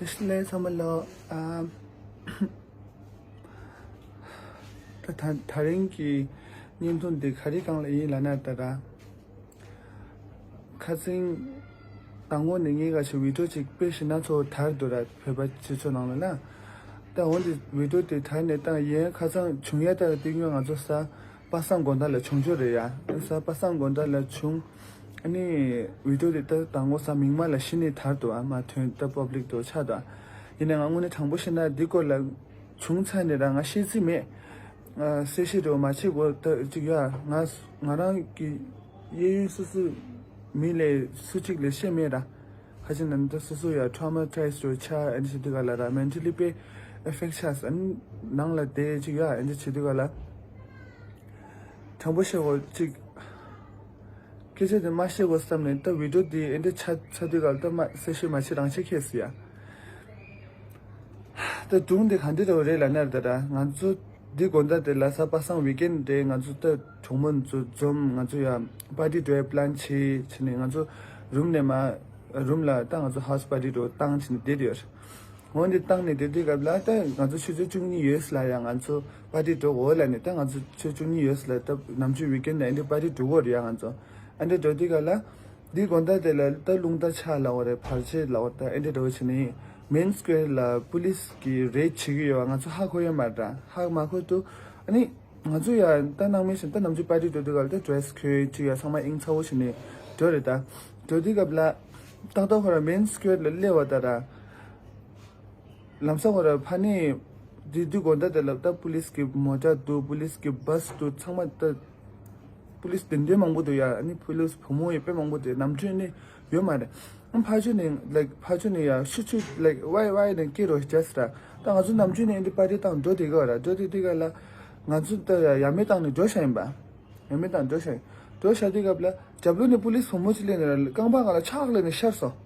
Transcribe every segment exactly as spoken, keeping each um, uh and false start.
ལས་ཚང་མ་ལོ། ཨ། ད་ད་ད་རིང་གི་བརྙན་ཐུང་འདི་ག་རེ་སྒང་ལ་ཡིན་ལབ་ན། ད་ད་ཁ་སང་དང་པོ་ནས་ངས་ག་ཞིག་བི་ཌིའོ་ཅིག་དཔེ་ཞིག་སྣ་ཚོགས་དར་འདུག་ར། བོད་པ་སྤྱི་ཚོགས་ནང་ལ་ན། ད་འོན་ཏེ་བི་ཌིའོ་དེ་དར་ནས་ད་ཡན་ཁ་སང་བྱུང་ཡ། ད་དེ་སྔོན་ང་ཚོ་ས་པ་སངས་དགོང་དག་ལ་བྱུང་ཆོག་རེད་ཡ། ས་པ་སངས་དགོང་དག་ལ་བྱུང་། ཨ་ནི་བི་ཌིའོ་དེ་ད་དང་པོ་ས་མིག་དམར་ལ་གཞི་ནས་དར་འདུག་ཨ་མ་ཐོན་ད་པབ་ལིག་དུ་ཆགས་འདུག་ཡིན་ན་ང་དངོས་གནས་དྲང་པོ་བཤད་ན་འདི་སྐོར་ལ་བྱུང་ཚར་ནས་ར་ང་ཤེས་རྩིས་མེད། ཨ། གསལ་བཤད་འདྲ་བོ་མ་བྱེད་དགོས་ད་ཅིག་ཡ། ང་ང་རང་གི་གཡས་གཡོན་སུ་སུ་མི་ལས་སུ་གཅིག་ལས་བཤད་མེད་ར། ཁ་ཅིག་ནང་ད་སོ་སོ་ཡ་ཊོ་མ་ཊའིཛ་འདྲ་བོ་ཆགས། ཨ་ནི་བྱེད་དུས་ག་ལ་ར་མེན་ཊ་ལི་དཔེ་ཨེ་ཕེག་ཊི་ཆགས། ཨ་ནི་ནང་ལ་བསྡད་ཅིག་ཡ། ཨ་ནི་བྱེད་དུས་ག་ལ། དྲང་པོ་བཤད་དགོས་ཅིག་སྐད་ཆ་དེ་མ་བཤད་དགོས་བསམ་ནས་ད་བི་ཌིའོ་དེ་ཨེ་འདྲ་ཆགས་ཆགས་དུས་ག་ལ་ད་མ་གསལ་བཤད་མ་བྱེད་རང་ཆ་ཁེལ་སི་ཡ། ད་སྒྲུང་དེ་ག་འདྲ་འདྲ་བོ་རེད་ལབ་ན། ད་ད་ང་ཚོ་འདི་དགོང་དག་དེ་ལ་ས་པ་སངས་ཝིག་ཨེན་རེད། ང་ཚོ་ད་གྲོགས་མོ་ཚོ་འཛོམས། ང་ཚོ་ཡ་པར་ཊི་འགྲོ་ཡ་པི་ལན་བྱས་བྱས་ནས་ང་ཚོ་རུམ་ནས་མ་རུམ་ལ་ད་ང་ཚོ་ཧའུ་སི་པར་ཊི་འགྲོ་བཏང་བྱས་ནས་བསྡད་ཡོད། འོན་ཏེ་བཏང་ནས་བསྡད་དུས་སྐབས་ལ་ད་ང་ཚོ་ཆུ་ཚོད་བཅུ་གཉིས་ཡོལ་ལ་ཡ་ང་ཚོ་པར་ཊི་འགྲོ་དགོས་ལབ་ནས། ད་ང་ཚོ་ཆུ་ཚོད་བཅུ་གཉིས་ཡོལ་ལ་ད་ནམ་རྒྱུན་ཝིག་ཨེན་ལ་ཨེ་འདྲ་པར་ཊི་འགྲོ་དགོས་རེད་ཡ། ང་ཚོ་ཨེ་འདྲ་འགྲོ་དུས་ག་ལ། འདི་དགོང་དག་དེ་ལ་ད་རླུང་རྟ་ཆག་ལབ་དགོས་རེད། བར་ཆད་ལབ་དགོས་རེད། ད་ཨེ་འདྲ་འདྲ་བོ་བྱས་ནས་མེན་སི་ཀོ་ཝེར་ལ་པུ་ལིས་ཀྱིས་རེ་ཌི་བྱེད་ཀྱི་ཡོད་པ་ང་ཚོ་ཧ་གོ་ཡོད་མ་རེད། ཧ་མ་གོ་དུས་ཨ་ནི་ང་ཚོ་ཡ་ད་སྣང་མེད་བཞིན་ད་ནམ་རྒྱུན་པར་ཊི་འགྲོ་དུས་ག་ལ་ད་ཌི་རེ་སི་ཁོད་ཅིག་ཡ་ཚང་མ་དབྱིངས་ཚ་བོ་བྱས་ནས་འགྲོ་རེད། ད་འགྲོ་དུས་སྐབས་ལ་ཏག་ཏག་ཁོ་རང་མེན་སི་ཀོ་ཝེར་ལ་སླེབས་པ་ད་ར། ལམ་སང་ཁོ་ར་ཕ་ནི་དེ་དུས་དགོང་དག་དེ་ལ་ད་པུ་ལིས་ཀྱི་མོ་ཊ་འདུག་པུ་ལིས་ཀྱི་བྷ་སི་འདུག་ཚང་མ་ད་པུ་ལིས་དེ་འདྲའི་མང་པོ་འདུག་ཡ། ཨ་ནི་པུ་ལིས་བུ་མོ་ཡི་དཔེ་མང་པོ་དེ་ནམ་རྒྱུན་ནི་ཡོད་མ་རེད། ཨ་ཕར་ཕྱོགས་ནས་ལའིག་ཕར་ཕྱོགས་ནས་ཡ་ཤུ་ཤུ་ལའིག་ཝའི་ཝའི་ནས་སྐད་རོ་རྒྱས་ར། ད་ང་ཚོ་ནམ་རྒྱུན་ནས་འདི་པར་ཊི་བཏང་འགྲོ་དེ་ག་ར། འགྲོ་དེ་དེ་ག་ལ་ང་ཚོ་ད་ཡ་ཡ་མེད་བཏང་ནས་འགྲོ་ཤ་ཡིན་པ། ཡ་མེད་བཏང་འགྲོ་ཤ་ཡིན། འགྲོ་ཤ་དེ་སྐབས་ལ་རྒྱབ་ལོགས་ནས་པུ་ལིས་བུ་མོ་ཅིག་སླེབས་ནས་ར་རྐང་པ་སྒང་ལ་ཕྱག་ལས་ནས་ཤར་སོང་།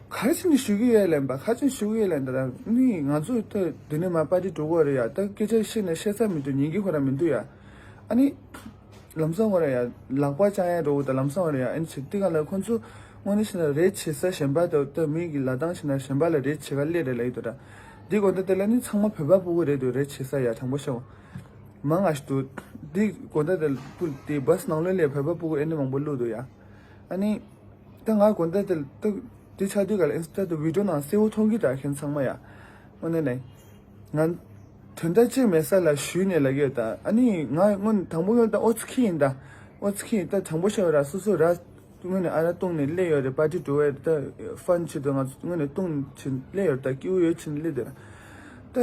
ག་རེ་བྱས་ནས་ཞུ་གི་ཡོད་ལབ་པ། ག་རེ་བྱས་ནས་ཞུ་གི་ཡོད་ལབ་ད་ར། ནི་ང་ཚོ་ད་འདི་ནས་མ་པར་ཊི་འགྲོ་གི་རེད་ཡ། ད་སྐད་ཆ་བཤད་ན་བཤད་ས་མི་འདུག་ཉན་གི་ཁོ་རང་མི་འདུག་ཡ། ཨ་ནི་ལམ་སང་ཁོ་རང་ཡ་ལག་པ་བརྐྱང་ཡ་འགྲོ་གི་ད་ལམ་སང་ཁོ་རང་ཡ། ཨ་ནི་བྱེད་དུས་ག་ལ་ཁོ་ཚོ་དངོས་གནས་བཤད་ན་རེ་ཌི་བྱེད་ས་གཞན་པ་ད་ད་མི་གི་ལ་སྟངས་བྱས་ན་གཞན་པ་ལ་རེ་ཌི་བྱེད་ག་སླེབས་རེད་ལབ་ཡོད་ད་ར། འདི་དགོང་དག་དེ་ལ་ནི་ཚང་མ་བོད་པ་སྤུ་གུ་རེད་འདུག་རེ་ཌི་བྱེད་ས་ཡ། དྲང་པོ་བཤད་པ། མང་ང་ཞིག་འདུག་འདི་དགོང་དག་དེ་ལ་པུ་དེ་བྷ་སི་ནང་ལོགས་ལ་བོད་པ་སྤུ་གུ་ཨེ་འདྲ་མང་པོ་བླུགས་འདུག་ཡ། ཨ་ནི། ད་ང་དགོང་དག་དེ་ལ་ད་དེ་ཆགས་དུས་ག་ལ་ཨིན་སི་ཊ་དང་བི་ཌིའོ་ནང་གསལ་བོ་མཐོང་གི་ད་ཁྱེད་ཚང་མ་ཡ། དངོས་གནས་ལས། ང་དོན་དག་ཅིག་མེད་ས་ལ་ཞུས་ནས་ལབ་ཀྱི་ཡོད་ད། ཨ་ནི་ང་སྔོན་དང་པོ་ཡོད་ད་ཨོ་ཙི་ཁི་ཡིན་ད། ཨོ་ཙི་ཁི་ཡིན་ད། དྲང་པོ་བཤད་པ་ར་སོ་སོ་ར་དངོས་གནས་ཨ་ར་བཏུང་ནས་སླེབས་ཡོད་རེད། པར་ཊི་འགྲོ་བའི་ད་ཕན་ཆེད་དུ་ང་ཚོ་དངོས་གནས་བཏུང་ཕྱིན་སླེབས་ཡོད་ད། སྐྱིད་པོ་ཡོད་ཕྱིན་སླེབས་དེ་ར། ད་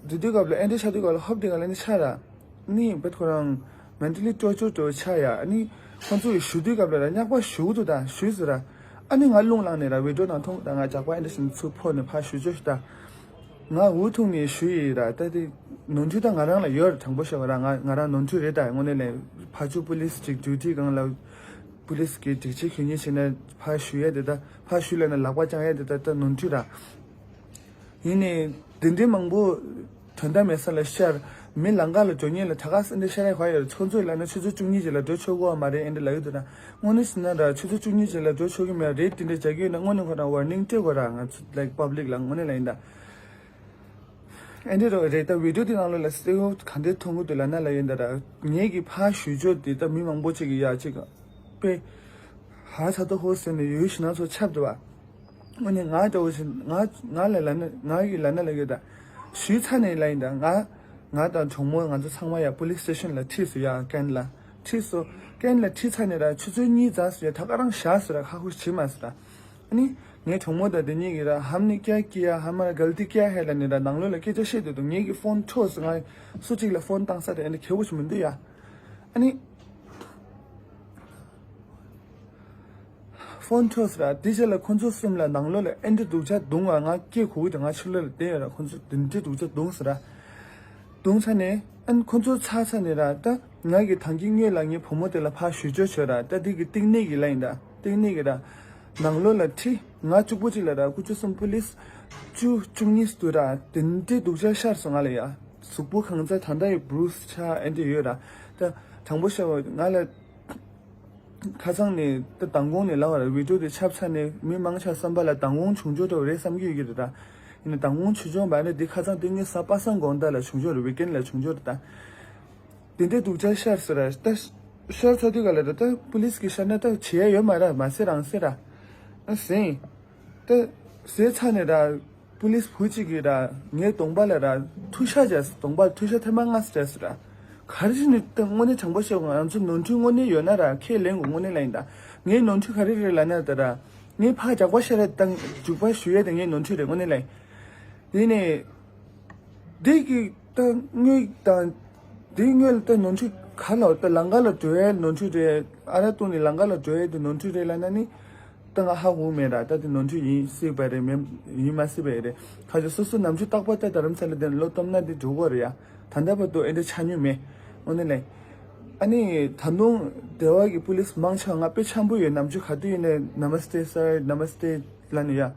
དེ་དུས་སྐབས་ལ་ཨེ་འདྲ་ཆགས་དུས་སྐབས་ལ་ཧོབ་དེ་ག་ལ་ནི་ཆགས་ར། ནི་བེད་ཁོ་རང་མེན་ཊ་ལི་ཊོར་ཅར་འགྲོ་ཆགས་ཡ། ཨ་ནི་ཁོང་ཚོ་ཡི་ཞུ་དུས་སྐབས་ལ་ར་སྙག་པ་ཞུ་གི་འདུག་ད་ཞུས་ཟེར་ར། ཨ་ནི་ང་རླུང་ལངས་ནས་ར་བི་ཌིའོ་ནང་མཐོང་ད་ང་ཇག་པ་ཨེ་འདྲ་ཞིག་ཚུར་ཕོག་ནས་ཕར་ཞུ་ཆོག་ཤི་ད། ང་འུ་ཐུག་ནས་ཞུ་ཡི་ར། ད་དེ་ནོར་འཁྲུལ་ད་ང་རང་ལ་ཡོད་ར། དྲང་པོ་བཤད་པ་ར་ང་ང་རང་ནོར་འཁྲུལ་རེད་ད། དངོས་གནས་ལས་ཕར་ཕྱོགས་པུ་ལིས་ཅིག་ཌིའུ་ཊི་སྒང་ལ་པུ་ལིས་ཀྱི་སྒྲིག་ཆས་གྱོན་ཉེས་བྱས་ན་ཕར་ཞུ་ཡ་དེ་ད་ཕར་ཞུ་ལབ་ན་ལག་པ་བརྐྱང་ཡ་དེ་ད་ད་ནོར་འཁྲུལ་ར། ཡིན་ནའི་དེ་འདྲའི་མང་པོ་དོན་དག་མེད་ས་ལ་ཤར། མི་ལམ་ཁ་ལ་འགྲོ་མཁན་ལ་ད་ག་སེ་འདྲ་ཤར་ཡ་ག་ཡོད་རེད། ཁོང་ཚོས་ལབ་ན་ཆུ་ཚོད་བཅུ་གཉིས་རྗེས་ལ་འགྲོ་ཆོག་གི་ཡོད་མ་རེད་ཨེ་འདྲ་ལབ་ཡོད་འདུག་ད། དངོས་གནས་ཟེར་ན་ར་ཆུ་ཚོད་བཅུ་གཉིས་རྗེས་ལ་འགྲོ་ཆོག་གི་མེད་རེད་དེ་འདྲ་བྱ་གི་ཡོད་ན་དངོས་གནས་ཁོ་རང་ཝར་ནིང་སྤྲད་དགོས་ར། ང་ཚོ་ལའིག་པབ་ལིག་ལ་དངོས་གནས་ལ་ཡིན་ད། ཨེ་འདྲ་རོ་རེད་ད། བི་ཌིའོ་དེ་ནང་ལོགས་ལ་གསལ་པོ་ག་འདྲ་མཐོང་གི་འདུག་ལབ་ན་ལ་ཡིན་ད་ར། ངེད་ཀྱི་ཕར་ཞུ་ཆོག་དེ་ད་མི་མང་པོ་ཅིག་གི་ཡ་ཅིག་དཔེ་ཧ་ཚ་ཏོ་ཧོ་ཟེར་ནས་ཡོད་ཞུ་ན་ཚོ་ཆབ་འདུག་བ། དངོས་གནས་ང་འདྲ་བོ་ཞིག་ང་ང་ལ་ལབ་ན་ང་གི་ལབ་ན་ལབ་ཡོད་ད། ཞུས་ཚར་ནས་ལབ་ཡིན་ད། ང་ང་དང་གྲོགས་མོ་ང་ཚོ་ཚང་མ་ཡ་པུ་ལིས་སི་ཊེ་ཤན་ལ་ཁྲིད་སོང་ཡ། ཀན་ལ་ཁྲིད་སོང་། ཀན་ལ་ཁྲིད་ཚར་ནས་ར་ཆུ་ཚོད་གཉིས་ཙམ་སོང་ཡ། ད་ག་རང་བཞག་སོང་ར། ཁ་ཁུ་བྱེད་མ་སོང་ར། ཨ་ནི་ངའི་གྲོགས་མོ་དང་དེ་གཉིས་ཀྱིས་ར་ཧམ་ནི་ཀྱ་ཀྱ་ཧ་མ་ར་གལ་ཏི་ཀྱ་ཧེ་ལབ་ནས་ར་ནང་ལོགས་ལ་སྐད་ཆ་བཤད་འདུག་འདུག་ངེད་ཀྱི་ཕོན་འཕྲོག་སོང་། ང་སུ་གཅིག་ལ་ཕོན་བཏང་ས་དེ་ཨ་ནི་གལ་པོ་ཞིག་མི་འདུག་ཡ། ཨ་ནི། ཕོན་འཕྲོག་ཟེར་ར། དེ་རྗེས་ལ་ཁོ་ཚོ་གསུམ་ལ་ནང་ལོགས་ལ་ཨེ་འདྲ་སྡུག་ཅག་བརྡུངས་བ། ང་སྐད་གོ་གི་འདུག་ང་ཕྱི་ལོགས་ལ་བསྡད་ཡོད་ར། ཁོ་ཚོ་དེ་འདྲ་སྡུག་ཅག་བརྡུངས་ཟེར་ར། བརྡུངས་ཚར་ནས་ཨ་ནི་ཁོ་ཚོ་ཚར་ཚར་ནས་ར། ད་ང་གི་ཐང་གི་སྔོན་ལ་ངའི་བུ་མོ་དེ་ལ་ཕར་ཞུ་ཆོག་ཆོག་ར། ད་དེ་གི་གཏིང་ནས་གི་ལ་ཡིན་ད། གཏིང་ནས་གི་ར། ནང་ལོགས་ལ་ཁྲིད། ང་གཅིག་པོ་གཅིག་ལ་ར། ཀུ་ཅོ་གསུམ་པུ་ལིས་བཅུ་བཅུ་གཉིས་འདུག་ར། དེ་འདྲ་སྡུག་ཅག་ཤར་སོང་ང་ལ་ཡ། གཟུགས་པོ་གང་ཚ་ད་ལྟ་ཡི་བྷུ་རུ་སི་ཆགས་ཨེ་འདྲ་ཡོད་ར། ད་དྲང་པོ་བཤད་པ་ང་ལ། ཁ་སང་ནས་ད་མདང་དགོང་ནས་ལབ་པ་རེད། བི་ཌིའོ་དེ་ཆགས་ཚར་ནས་མི་མང་ཆེ་བ་བསམ་པ་ལ་མདང་དགོང་བྱུང་ཆོག་འགྲོ་རེད་བསམ་གྱི་ཡོད་ཀྱི་རེད་ད། ཡིན་ན་མདང་དགོང་བྱུང་ཆོག་པ་ནི་འདི་ཁ་སང་དེ་ངའི་གཟའ་པ་སངས་དགོང་དག་ལ་བྱུང་ཆོག་རེད། ཝིག་ཨེན་ལ་བྱུང་ཆོག་རེད་ད། དེ་འདྲའི་སྡུག་ཅག་ཤར་ཟེར་ར་ད། ཤར་ཚར་དུས་ག་ལ་ར་ད་པུ་ལིས་གི་ཤར་ན་ད་བྱེད་ཡ་ཡོད་མ་ར་མ་ཟེར་རང་ཟེར་ར། ཨ་ཟིན། ད་ཟེར་ཚར་ནས་ར། པུ་ལིས་བུ་གཅིག་གིས་ར་ངའི་གདོང་པ་ལ་ར་ཐུག་ཤ་བྱས་སོང་། གདོང་པ་ཐུག་ཤ་ཐེངས་མ་ལྔ་བྱས་སོང་ར། ག་རེ་བྱས་ནས་ད་དངོས་གནས་དྲང་པོ་བཤད་དགོས། ང་ཚོ་ནོར་འཁྲུལ་དངོས་གནས་ཡོད་ན་ར་ཁས་ལེན་དགོས། དངོས་གནས་ལ་ཡིན་ད། ངའི་ནོར་འཁྲུལ་ག་རེ་རེད་ལབ་ན་ད་ར། ངའི་ཕར་རྒྱག་པ་ཤ་ར་དང་རྒྱུག་པ་ཞུ་ཡས་དེ་ངའི་ནོར་འཁྲུལ་རེད། དངོས་གནས་ལ་ཡིན། དེ་ནས། འདི་གི་ད་དངུལ་དང་། འདི་དངུལ་ད་ནོར་འཁྲུལ་ག་ལ་ད་ལམ་ཁ་ལ་འགྲོ་ཡས་ནོར་འཁྲུལ་རེད། ཨ་ར་བཏུང་ནས་ལམ་ཁ་ལ་འགྲོ་ཡས་དེ་ནོར་འཁྲུལ་རེད་ལབ་ན་ནི། ད་ང་ཧ་གོ་མེད་ར། ད་དེ་ནོར་འཁྲུལ་ཡིན་སྲིད་པ་རེད། མེད་ཡིན་མ་སྲིད་པ་རེད། ཁ་ཅིག་སོ་སོ་ནམ་རྒྱུན་རྟག་པར་ད་རྡ་རམ་ས་ལ་དེ་ལོ་སྟོབས་ན་དེ་འགྲོ་གི་རེད་ཡ། ད་ལྟ་བར་དུ་ཨེ་འདྲ་ཆགས་མྱོང་མེད། དངོས་གནས་ལ། ཨ་ནི་ད་དུང་སྡེ་བ་གི་པུ་ལིས་མང་ཆེ་བ་ང་དཔེ་འཆམ་པོ་ཡོད། ནམ་རྒྱུན་ག་དུས་ཡིན་ནའི་Namaste sir, Namaste ལབ་ནས་ཡ།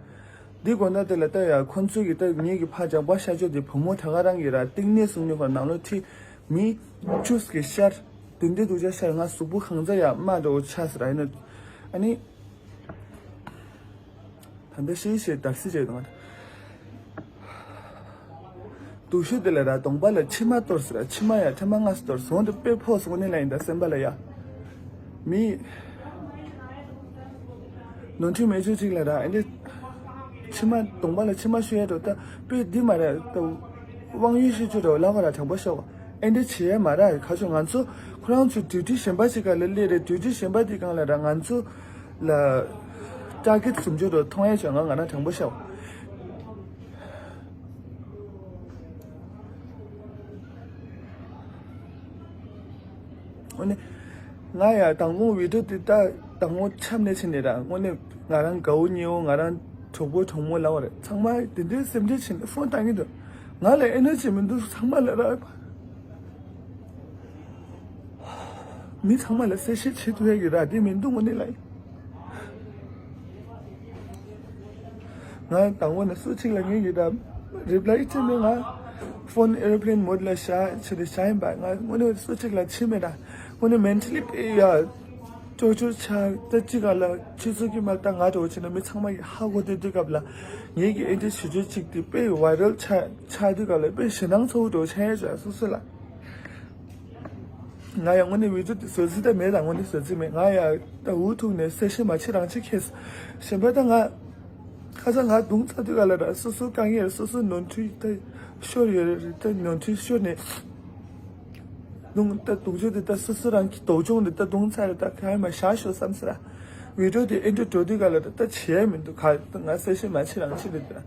འདི་དགོང་དག་དེ་ལ་ལྟ་ཡ། ཁོ་ཚོས་ཀྱི་ལྟ་ངེད་ཀྱི་ཕ་ཇག་པ་ཤ་ཅོ་དེ་བུ་མོ་དེ་ག་རང་གི་ར་གཏིང་ནས་བཟུང་ནས་ཁོ་ནང་ལོགས་ཁྲིད། མི་བཅུ་གི་ཤར། དེ་འདྲའི་སྡུག་ཅག་ཤར། ང་གཟུགས་པོ་གང་ཚ་ཡ་དམར་འདྲ་བོ་ཆགས་ཟེར་ར། ཡིན་ན་ཨ་ནི། ད་ལྟ་ཤེས་ཤེས་དར་སི་བྱེད་དང་། སྡུག་ཤོས་དེ་ལ་ར་གདོང་པ་ལ་མཆིལ་མ་གཏོར་ཟེར་ར། མཆིལ་མ་ཡ་ཐེངས་མ་ལྔ་གཏོར་སོང་། དེ་དཔེ་ཕོག་སོང་། དངོས་གནས་ལ་ཡིན་ད་སེམས་པ་ལ་ཡ། མི་ནོར་འཁྲུལ་མེད་ཆོས་གཅིག་ལ་ར་ཨེ་འདྲ། མཆིལ་མ་གདོང་པ་ལ་མཆིལ་མ་ཤོར་ཡ་འགྲོ་ད་དཔེ་འདི་མ་ར་ད། དབང་ཡོད་ཤེས་ཆོས་འགྲོ་ལ་བ་ར་དྲང་པོ་ཤོག་ཨེ་འདྲ་བྱེད་ཡ་མ་ར། ཁ་ཆོ་ང་ཚོ་ཁོ་རང་ཚོ་ཌིའུ་ཊི་གཞན་པ་ཞིག་ག་ལ་སླེབས་རེད། ཌིའུ་ཊི་གཞན་པ་དེ་སྒང་ལ་ར་ང་ཚོ་ལ་ཊར་གེ་ཊི་བཟུང་ཆོས་འགྲོ་མཐོང་ཡ་ཆོ་ང་ང་རང་དྲང་པོ་ཤོག་འོ་ནི། ང་ཡ་དང་པོ་བི་ཌིའོ་དེ་ལྟ་དང་པོ་འཆམ་ནས་ཕྱིན་ནས་ར། དངོས་གནས་ང་རང་དགའ་བོ་ཉེ་བོ་ང་རང་གྲོགས་པོ་གྲོགས་མོ་ལབ་པ་རེད། ཚང་མ་དེ་འདྲའི་སེམས་ཁྲལ་བྱས་ནས་ཕོན་བཏང་གི་འདུག་ང་ལ་ཨེ་ནར་ཇི་མི་འདུག་ཚང་མ་ལ་ར། མི་ཚང་མ་ལ་གསལ་བཤད་བྱེད་ཐུབ་ཡ་གི་ར་དེ་མི་འདུག་དངོས་གནས་ལ། ང་དང་པོ་ནས་སུ་གཅིག་ལ་ངས་ཡི་དམ་རི་པ་ལའི་བྱས་ནས་ང་ཕོན་ཨེ་རོ་པི་ལེན་མོ་ཌི་ལ་བཞག་བྱས་ཏེ་བཞག་ཡིན་པ། ང་དངོས་གནས་སུ་གཅིག་ལ་བྱས་མེད་ད། དངོས་གནས་མེན་ཊ་ལི་དཔེ་ཡ་ཅོ་ཅོ་ཆ་ད་གཅིག་ག་ལ་ཁྱེད་ཚོ་གི་མ་ད་ང་འགྲོ་བྱས་ན་མི་ཚང་མ་ཡི་ཧ་གོ་དེ་དུས་སྐབས་ལ་ངས་ཀྱི་ཨེ་འདྲ་བྱེད་རྒྱུ་གཅིག་དེ་དཔེ་ཝའི་རལ་ཆགས་ཆགས་དུས་སྐབས་ལ་དཔེ་ཞེད་སྣང་ཚ་བོ་འགྲོ་ཆགས་ཡ་ཆགས་སོ་སོ་ལ། ང་ཡང་དངོས་གནས་བི་ཌིའོ་དེ་བཟོ་རྩིས་ད་མེད་ད། དངོས་གནས་བཟོ་རྩིས་མེད། ང་ཡང་ད་འུ་ཐུག་ནས་གསལ་བཤད་མ་བྱེད་རང་བྱེད་ཁེལ་སོང་། གཞན་པ་ད་ང་ཁ་སང་ང་རྡུང་ཚ་དུས་ག་ལ་ར་སོ་སོ་དཀའ་ངལ་སོ་སོ་ནོར་འཁྲུལ་ད་ཤོར་ཡོད་རེད། ད་ནོར་འཁྲུལ་ཤོར་ནས་རྡུང་ད་རྡུང་རྒྱུ་དེ་ད་སོ་སོ་རང་གི་དོགས་གཅོད་འདི་ད་རྡུང་ཚ་རེད། ད་ག་ཡ་མ་བཞག་ཤོག་བསམ་ཟེར་ར། བི་ཌིའོ་དེ་ཨེ་འདྲ་འགྲོ་དུས་ག་ལ་ར་ད་བྱེད་ཡ་མི་འདུག་ག་ད་ང་གསལ་བཤད་མ་བྱེད་རང་བྱེད་རེད་ད།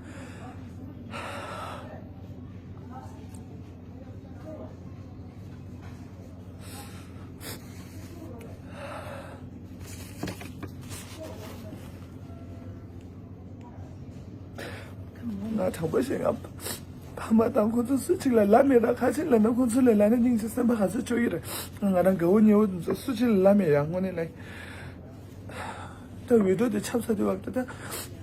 ང་དྲང་པོ་བཤད་ང་ཕ་མ་དང་ཁོ་ཚོ་སུ་གཅིག་ལ་ལབ་མེད་ད། ཁ་ཆེ་ལབ་ན་ཁོ་ཚོ་ལ་ལབ་ན་སྙིང་རྗེ་སེམས་པ་ག་ཚོད་སྐྱོ་གི་རེད། ང་རང་དགའ་བོ་ཉེ་བོ་དེ་ཚོ་སུ་གཅིག་ལ་ལབ་མེད་ཡ་དངོས་གནས་ལ། ད་བི་ཌིའོ་དེ་ཆགས་ཚར་དུས་བར་དུ་ད་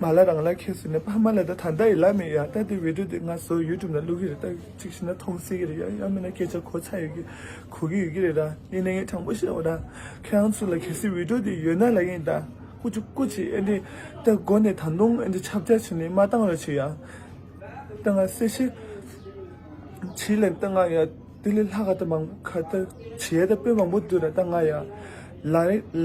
མ་ལ་རང་ལ་ཁེལ་སོང་ནས་ཕ་མ་ལ་ད་ད་ལྟ་ཡི་ལབ་མེད་ཡ། ད་དེ་བི་ཌིའོ་དེ་ང་ཚོ་ཡུ་ཊུབ་ནང་བླུག་གི་རེད། ད་གཅིག་བྱས་ན་མཐོང་སྲིད་ཀྱི་རེད་ཡ། ཡང་མིན་ན་སྐད་ཆ་གོ་ཚར་ཡོད་ཀྱི་གོ་གི་ཡོད་ཀྱི་རེད་ད། ཡིན་ནའི་ངས་དྲང་པོ་བཤད་པ་ད་ཁྱེད་རང་ཚོ་ལ་གལ་སྲིད་བི་ཌིའོ་དེ་ཡོད་ན་ལབ་ཡིན་ད། སྐུ་མཁྱེན་སྐུ་མཁྱེན་ཨེ་འདྲས་ད་སྒོ་ནས་ད་དུང་ཨེ་འདྲས་ཁྱབ་བརྡལ་བྱས་ནས་མ་བཏང་རོགས་བྱེད་ཡ། ད་ང་གསལ་བཤད་བྱེད་ལ་ད་ང་ཡ། དེ་ལས་ལྷག་ག་ད་མང་ག་ད་བྱེད་ད་དཔེ་མང་པོ་འདུག་ར། ད་ང་ཡ་ལ་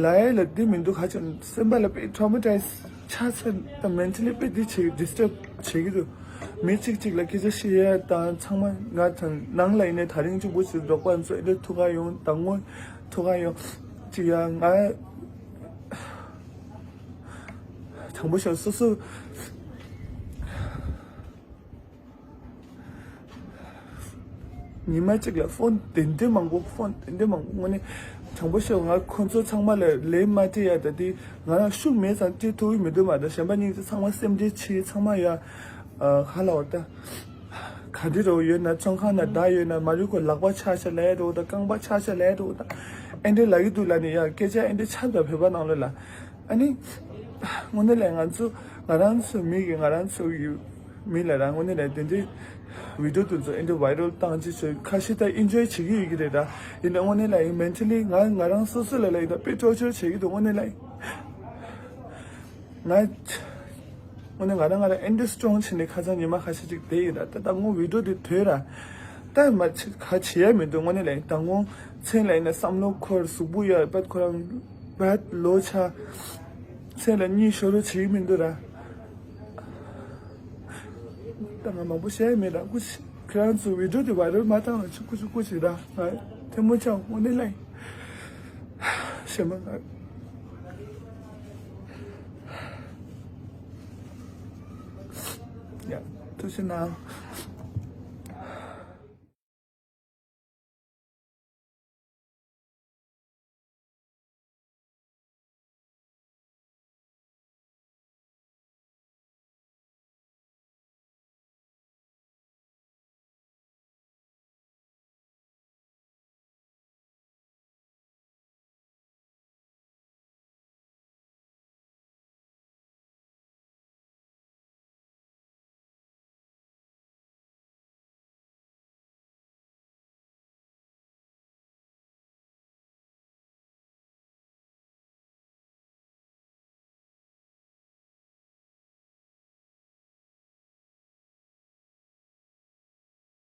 ལ་ཡ་ལ་འདི་མི་འདུག་ག་ཅིག་སེམས་པ་ལ་དཔེ་ཊོ་མ་ཊའི་ཛི་ཆགས་ཚར། ད་མེན་ཊ་ལི་དཔེ་འདི་བྱེད་ཌི་སི་ཊརབ་བྱེད་ཀྱི་འདུག་མི་གཅིག་གཅིག་ལ་སྐད་ཆ་བཤད་ཡ་དང་ཚང་མ་ང་དང་ནང་ལ་ཡིན་ནའི་དེ་རིང་གཅིག་པུ་ཞིག་འབྲོག་པ་ཚོ་ཨེ་འདྲ་ཐུག་ག་ཡོང་དང་ངོ་ཐུག་ག་ཡོང་ཅིག་ཡ་ང་དྲང་པོ་བཤད་སོ་སོ། ཉི་མ་གཅིག་ལ་ཕོན་དེ་འདྲ་མང་པོ་ཕོན་དེ་འདྲ་མང་པོ་དངོས་གནས་དྲང་པོ་བཤད་ང་ཁོ་ཚོ་ཚང་མ་ལ་ལན་མ་སྤྲད་ཡ་ད་དེ་ང་རང་ཤུགས་མེད་ཙང་སྤྲད་ཐུབ་ཀྱི་མི་འདུག་མ་གཏོགས་གཞན་པ་སྙིང་རྗེ་ཚང་མ་སེམས་ཁྲལ་ཆེ་ཚང་མ་ཡ་ཨ་ག་ལ་བར་ད་ག་འདྲ་རོ་ཡོད་ན་བཙོན་ཁང་ན་བསྡད་ཡོད་ན་མ་རུ་ཁོ་ལག་པ་ཆག་ཆག་ལས་འགྲོ་ད་རྐང་པ་ཆག་ཆག་ལས་འགྲོ་ད་ཨེ་འདྲ་ལབ་ཀྱི་འདུག་ལབ་ནས་ཡ་སྐད་ཆ་ཨེ་འདྲ་ཆགས་ད་བོད་པ་ནང་ལོགས་ལ་ཨ་ནི་དངོས་གནས་ལ་ང་ཚོ་ང་རང་ཚོ་མི་གི་ང་རང་ཚོ་གི་མི་ལ་རང་དངོས་གནས་ལ་དེ་འདྲའི་བི་ཌི་ཡོ་དེ་ཚོ་ཨེ་འདྲ་བའི་རལ་བཏང་ཅི་བྱོས། ཁ་ཤས་ད་ཨིན་ཇོའི་བྱེད་ཀྱི་ཡོད་ཀྱི་རེད་ད། ཡིན་ན་དངོས་གནས་ལ་ཡིན་མེན་ཊལ་ལི་ང་ང་རང་སོ་སོ་ལ་ལ་ཡིན་ད་དཔེ་ཊོར་ཅར་བྱེད་ཀྱི་འདུག་དངོས་གནས་ལ་ཡིན། ང་དངོས་གནས་ང་རང་ང་རང་ཨེ་འདྲ་སི་ཊོང་བྱས་ནས་ཁ་སང་ཉི་མ་ཁ་ཤས་ཅིག་བསྡད་ཡིན་ད། ད་ད་ངོ་བི་ཌི་ཡོ་དེ་དོས་ར། ད་མ་བྱེད་ག་བྱེད་ཡ་མི་འདུག་དངོས་གནས་ལ་ཡིན། ད་ངོ་མཚན་ལ་ཡིན་ན་བསམ་བློ་འཁོར་གཟུགས་པོ་ཡ་བད་ཁོ་རང་བད་ལོ་ཆ་མཚན་ལ་གཉིད་ཤོར་རོ་བྱེད་ཀྱི་མི་འདུག་ར། ད་ང་མང་པོ་བཤད་ཡ་མེད་ར། སྐུ་མཁྱེན། ཁྱེད་རང་ཚོ་བི་ཌི་ཡོ་དེ་བའི་རལ་མ་བཏང་ར། ཆུ་ཁུ་ཆུ་ཁུ་ཞིག་ར། ང་ཐལ་མོ་སྦྱར་དངོས་གནས་ལ་ཡིན། ཞེ་མ་ང་ཡ་ཐུགས་རྗེ་གནང་།